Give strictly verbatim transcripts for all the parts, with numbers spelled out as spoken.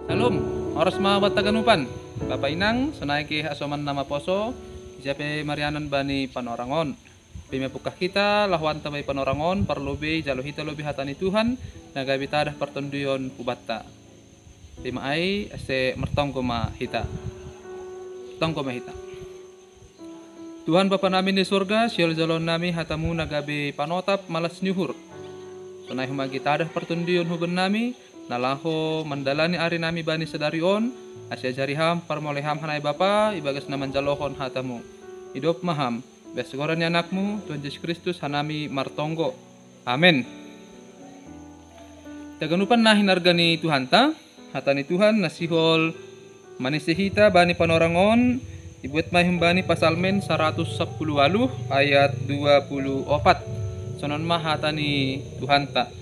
Shalom, horas ma banta haganupan. Bapa inang, sonai ke hasoman na maposo, ija pe marianan bani panorangon. Pima pungkah hita laho antabai panorangon, parlobei jalo hita lobei hata ni Tuhan, na gabe tadah partondion hubanta. Pima ai ase martonggo ma hita. Tonggo ma hita. Tuhan Bapa nami ni surga, sihol jaloon nami hatamu na gabe panotap malas ni uhur. Sonai homa age tadah partondion hubannami, na laho mandalani ari nami bani sadari on, ase ajari ham, parmolei ham hanai Bapa, ibagas na manjalohon hatamu. Idop ma ham, ibagas goran ni anakmu, Tuhan Jesus Kristus hanami martonggo. Amen. Hita haganupan na hinarga ni Tuhanta, hata ni Tuhan na sihol manise hita bani panorangon, ibuat ma i humbani Pasalmen saratus sampulu ualuh ayat dua puluh opat. Sonon ma hata ni Tuhanta.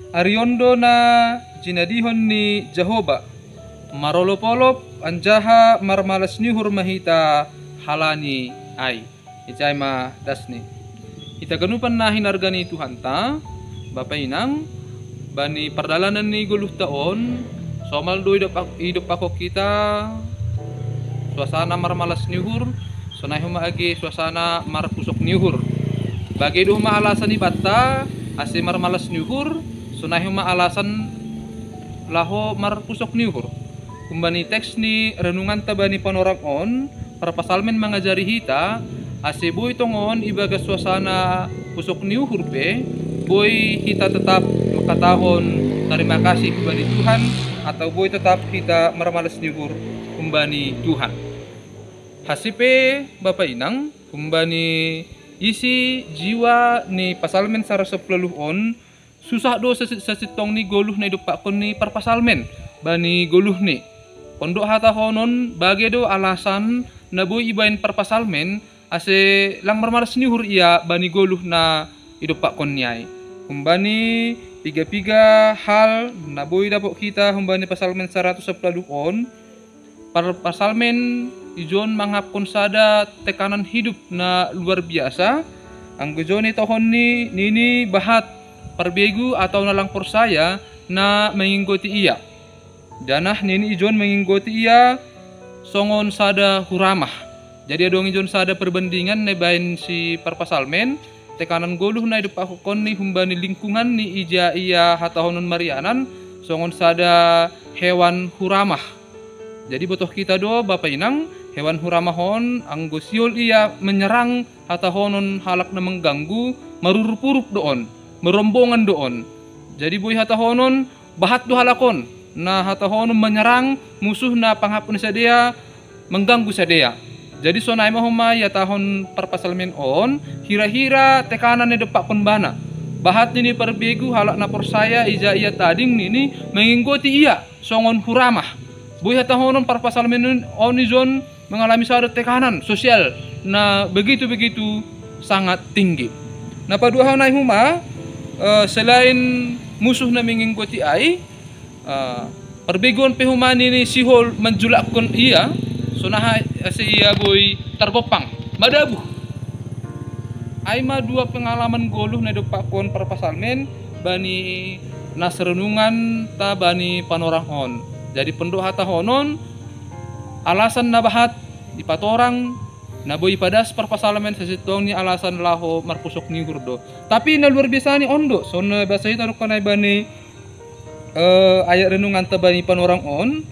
Ari on do na jinadihon ni Jahoba, marolopolop anjaha marmalas ni uhur ma hita halani ai. Ijai ma dasni. Hita haganupan na hinarga ni Tuhanta, Bapa inang, bani pardalanan ni goluhta on, somal do idopak-, idopakhon hita suasana marmalas ni uhur, sonai homa age suasana marpusok ni uhur. Bage do homa alasan ibanta ase marmalas ni uhur, sonai homa alasan laho marpusok ni uhur. Humbani teks ni renunganta bani panorang on, parpasalmen mangajari hita, ase boi tongon ibagas suasana pusok ni uhur pe, boi hita tetap mangkatahon tarima kasih humbani Tuhan, atau boi tetap hita marmalas ni uhur humbani Tuhan. Ase pe Bapa inang, humbani isi jiwa ni Pasalmen saratus sampulu ualuh on, susah do sasi-, sasintongni goluh na idompakkon ni parpasalmen bani goluhni. Pondok hatahonon bage do alasan na boi ibaen parpasalmen ase lang marmalas ni uhur ia bani goluh na idompakkonni ai. Humbani piga-piga hal na boi dapot hita humbani Pasalmen saratus sampulu ualuh on, par-, parpasalmen ijon mangaphon sada tekanan hidup na luar biasa, anggo ijon itohonni nini bahat parbegu atau na lang porsaya na menginggoti ia. Janah nini ijon menginggoti ia songon sada huramah. Jadi adong ijon sada perbandingan na ibaen si parpasalmen, tekanan goluh na idompakkonni humbani lingkungan ni ija ia hatahonon marianan, songon sada hewan huramah. Jadi botoh hita do, Bapa inang, hewan huramah on anggo sihol ia menyerang hatahonon halak na mengganggu, marurup-urup do on, marombongan do on. Jadi boi hatahonon, bahat do halak on, na hatahonon menyerang musuh na pangap ni sidea, mengganggu sidea. Jadi sonai ma homa ihatahon parpasalmen on, hira-hira tekanan na idompakkon bana. Bahat nini parbegu halak na porsaya ija ia tading nini menginggoti ia songon huramah. Boi hatahonon parpasalmen on ijon mengalami sada tekanan sosial na begitu-begitu sangat tinggi. Na paduahon ai homa, eh, selain musuh na menginggoti ai, eh, parbegu on pe homa nini sihol manjulakkon ia, sonaha ase ia boi targompang, madabuh. Ai ma dua pengalaman goluh na idompakkon parpasalmen bani nas renunganta bani panorang on. Jadi pondok hatahonon, alasan na bahat ipatorang na boi ipadas parpasalmen sasintongni alasan laho marpusok ni uhur do. Tapi na luar biasa ni on do, songon na basa hita dohot hona bani, eh, ayat renunganta bani panorang on,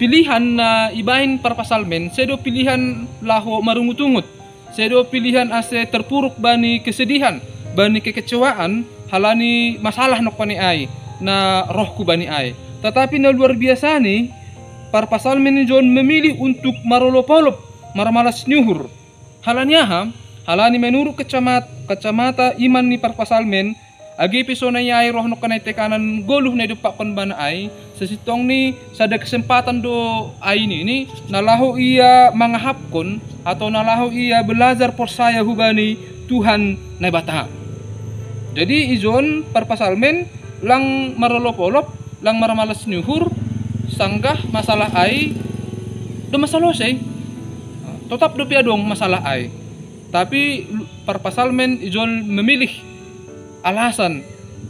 pilihan na ibaen parpasalmen, sedo pilihan laho marungut-ungut, sedo pilihan ase terpuruk bani kesedihan, bani kekecewaan, halani masalah nongkon i ai, na roh hubani ai. Tetapi na luar biasa ni, parpasalmen ijon memilih untuk marolop-olop, marmalas ni uhur. Halani aha? Halani menurut kacamat-, kacamata iman ni parpasalmen, age pe sonai ai roh nongkon ai tekanan goluh na idompakkon bana ai, sasintongni sada kesempatan do ai nini, na laho ia mangahapkon, atau na laho ia belajar porsaya hubani Tuhan Naibata. Jadi ijon parpasalmen lang marolop-olop, lang marmalas ni uhur, sanggah masalah ai do masalah ose. Totap dope adong masalah ai. Tapi parpasalmen ijon memilih alasan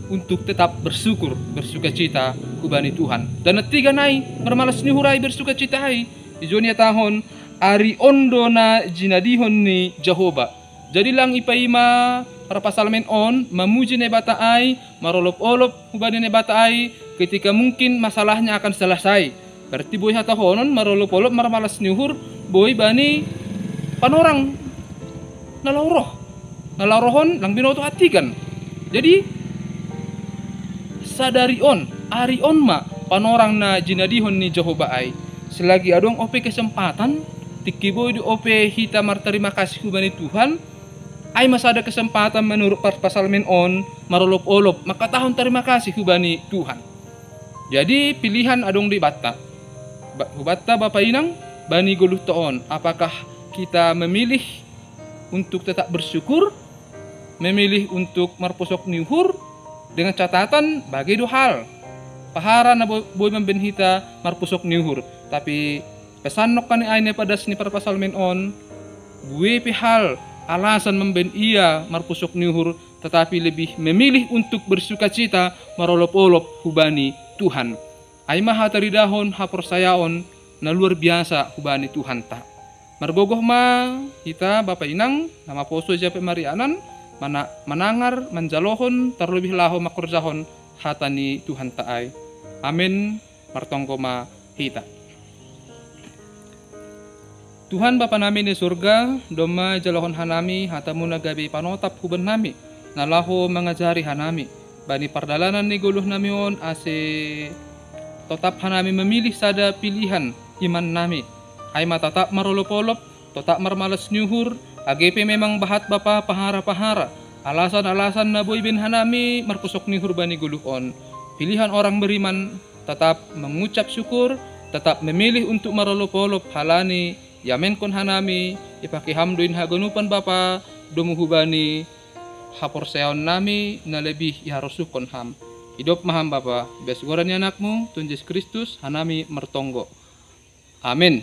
untuk tetap bersyukur, bersukacita hubani Tuhan. Dan tiga nai, marmalas ni uhur ai, bersukacita ai. Ijon ia tahun ari on do na jinadihon ni Jahoba. Jadi lang ipaima parpasalmen on mamuji Naibata ai, marolop-olop hubani Naibata ai, ketika mungkin masalahnya akan selesai. Berarti boi hatahonon marolop-olop marmalas ni uhur boi bani panorang na laho roh. Na laho roh on lang binoto hatigan. Jadi sadari on, ari on ma panorang na jinadihon ni Jahoba ai. Selagi adong ope kesempatan, tingki boi do ope hita martarima kasih hubani Tuhan, ai ma sada kesempatan menurut parpasalmen on marolop-olop mangkatahon tarima kasih hubani Tuhan. Jadi pilihan adong di banta. Ba-, hubanta bapa inang, bani goluhta on, apakah kita memilih untuk tetap bersyukur, memilih untuk marpusok ni uhur, dengan catatan bage do hal pahara na bo-, boi mambaen hita marpusok ni uhur. Tapi pesan nongkan ni ai na padas ni parpasalmen on, bue pe hal alasan mambaen ia marpusok ni uhur, tetapi lebih memilih untuk bersukacita marolop-olop hubani Tuhan. Ai ma hataridahon haporsayaon na luar biasa hubani Tuhanta. Margogoh ma hita bapa inang na maposo jape marianan, mana-, manangar, manjalohon, tarlobih laho mangkorjahon hata ni Tuhanta ai. Amen. Martonggo ma hita. Tuhan Bapa nami ni surga, domma jalohon hanami hatamu na gabe panotap huban nami, na laho mangajari hanami bani pardalanan ni goluh nami on, ase totap hanami memilih sada pilihan iman nami. Ai ma totap marolop-olop, totap marmalas ni uhur, age pe memang bahat Bapa pahara-pahara, alasan-alasan na boi baen hanami marpusok ni uhur bani goluh on. Pilihan orang beriman, tetap mengucap syukur, tetap memilih untuk marolop-olop halani iamenkon hanami, ipake ham do i haganupan Bapa, domu hubani haporsayaon nami na lebih iharosuhkon ham. Idop ma ham Bapa, bas goran ni Anakmu, Tuhan Jesus Kristus, hanami martonggo. Amin.